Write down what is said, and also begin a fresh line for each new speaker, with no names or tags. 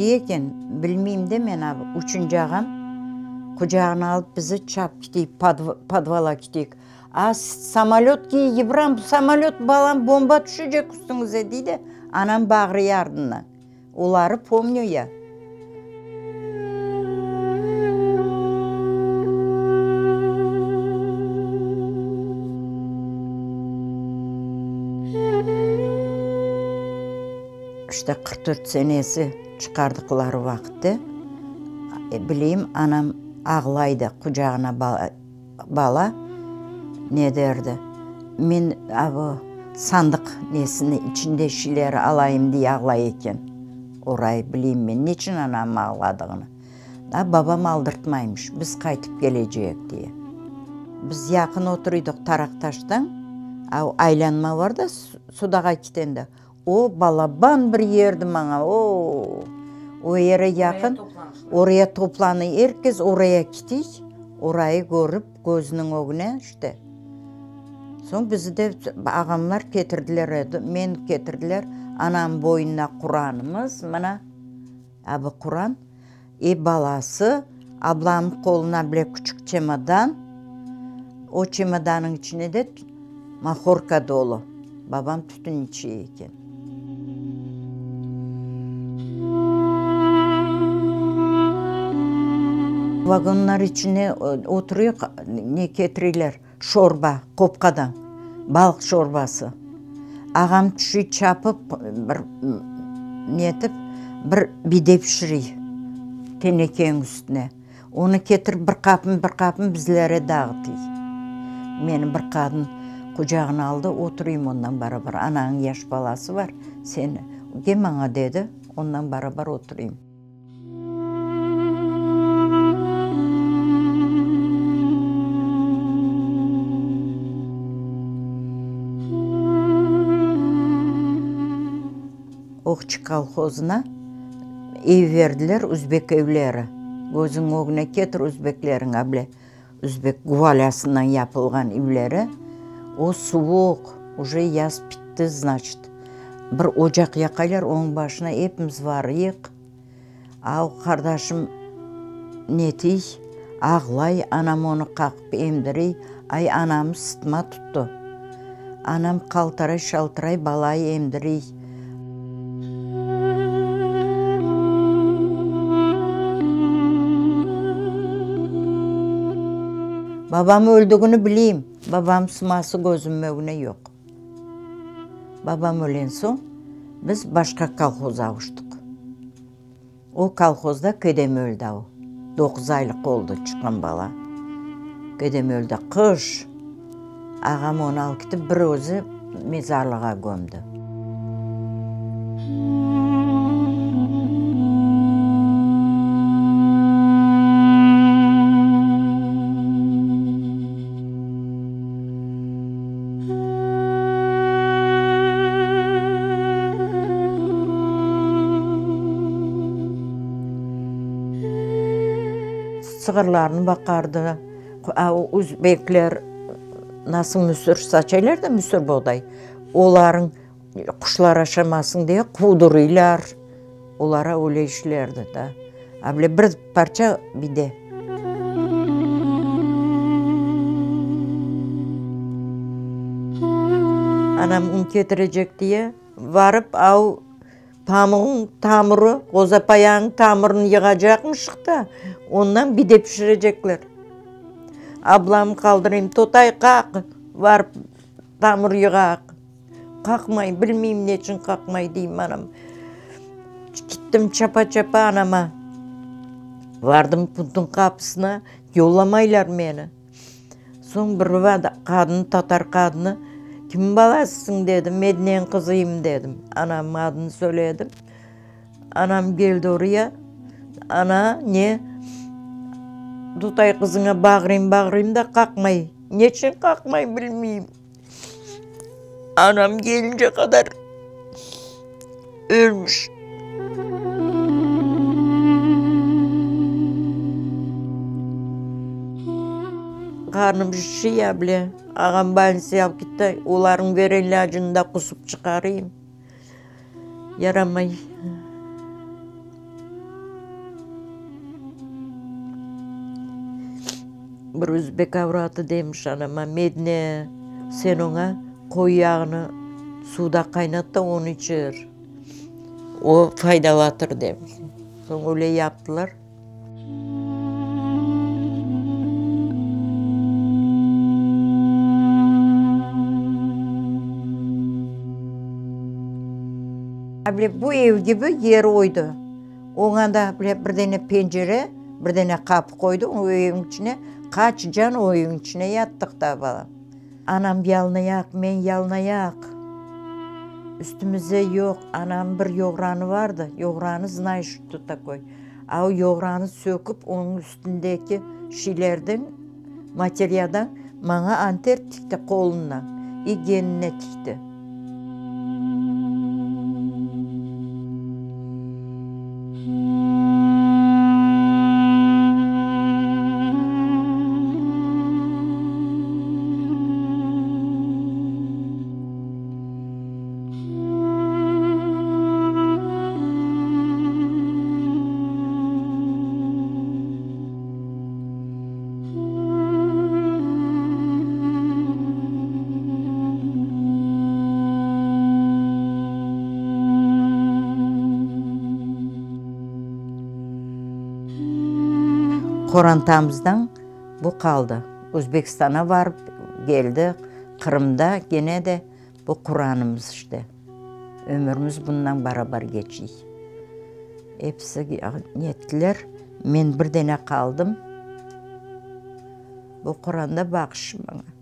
kite eken, bilmeyim de men a, üçünci ağam qucağına alıp bizi çap kiteyik, podvala kiteyik. A, samolöt ki, İbram, samolöt, balam, bomba tüşecek üstüñize, dey de, anam bağırıy ardından. Oları pomnü ya. İşte, 44 senesi çıqardıqları vaqıtte, bileyim, anam ağlaydı, qucağına bala ne derdi, men a bu sandıq nesini, içinde şeyleri alayım diye ağlay eken. Orayı bileyim men, neçün anam ağladığını. A babam aldırtmaymış, biz qaytıp keleceyik diye. Biz yaqın oturıydıq Taraqtaştan, a aylanma bar da Sudağa ketende, O balaban bir yerdi maña, o-o-o! O yere yaqın, oraya toplanıy, er kes oraya kitiy, orayı körip, közüniñ ögüne, işte. Soñ bizi de ağamlar ketirdiler edi, meni ketirdiler, anam boynuna Quranımız, mına. A bu Quran, e balası, ablamnıñ qoluna bile küçük çemodan, o çemodanıñ içine de mahorka dolu, babam tütün içe eken. Vagonlar içine oturıyıq, ne ketireyler, Şorba, qopqadan, balıq şorbası. Ağam tüşüy çapıp, bir netip, bir bide pişiriy tenekeniñ üstüne. Onı ketirip bir qapım, bir qapım bizlere dağıtıy. Meni bir qadın qucağına aldı, oturayım ondan barabar. Anañıñ yaş balası bar, seni, ke maña dedi, ondan barabar oturayım. Oqçı kolhozına ev berdiler, üzbek evleri. Közüñ ögüne ketir üzbekleriñ able üzbek guvalyasından yapılğan evleri. O suvuq, uje yaz pitti, znaçit. Bir ocaq yaqaylar, onıñ başına epimiz varıyıq. A o qardaşım netiy, ağlay, anam onı qaqıp emdirey, ay, anamı sıtma tuttı. Anam qaltıray-şaltıray balayı emdirey. Babam öldügini bileyim, babam sıması közüm ögüne yoq. Babam ölen soñ, biz başqa kolhoz avuştıq. O kolhozda kedem öldi o. Doquz aylıq oldı çıqqan bala. Kedem öldi. Qış. Ağam onı alıp ketip bir özü mezarlığa kömdi. Sığırlarnı baqardı. Özbekler nasıl müsür saçaylar da, müsür boğday, olarnıñ quşlar aşamasın diye quvdurıylar. Olara öyle işlerdi da. A bile bir parça bide. Anam un ketirecek diye, varıp av pamuğıñ tamırı, qozapayanıñ tamırını yığacaqmışıq da, ondan bide pişirecekler. Ablamı qaldırayım, totay qaq, varıp tamır yığaq. Qaqmay, bilmeyim neçün qaqmay, deyim anam. Kittim çapa-çapa anama. Vardım puntuñ qapısına, yollamaylar meni. Soñ bir qadın, tatar qadını, Kimniñ balasısıñ, dedi. Medineniñ qızıyım, dedim. Anamnıñ adını söyledim. Anam keldi oraya. Ana, ne, tutay qızıña bağırayım, bağırayım da, qaqmay. Neçün qaqmay, bilmeyim. Anam kelince qadar ölmüş. Qarnım şişe ya bile. Ağam bolnitsaya alıp ketti. Olarnıñ bergen ilâcını da qusıp çıqarayım. Yaramay. Bir özbek avratı demiş anama, Medine, sen oña qoy yağını suvda qaynat da, onı içir, o faydalatır, demiş. Soñ öyle yaptılar. Bu ev kibi yer oydı. Oña da bir dene pencere, bir dene qapı qoydı, o evniñ içine, qaç can o evniñ içine yattıq da, balam. Anam yalnayaq, men yalnayaq. Üstümizde yoq, anamnıñ bir yoğranı vardı, yoğranı znayeş çto takoy. A o yoğranı söküp, onıñ üstündeki şiylerden, materiyadan maña anter tikti qoluna i genine tikti. Qorantamızdan bu qaldı. Özbekistana barıp keldi, Qırımda kene de bu Quranımız işte. Ömürimiz bundan barabar keçiy. Episi nettiler, men bir dene qaldım. Bu Quranda baqış maña.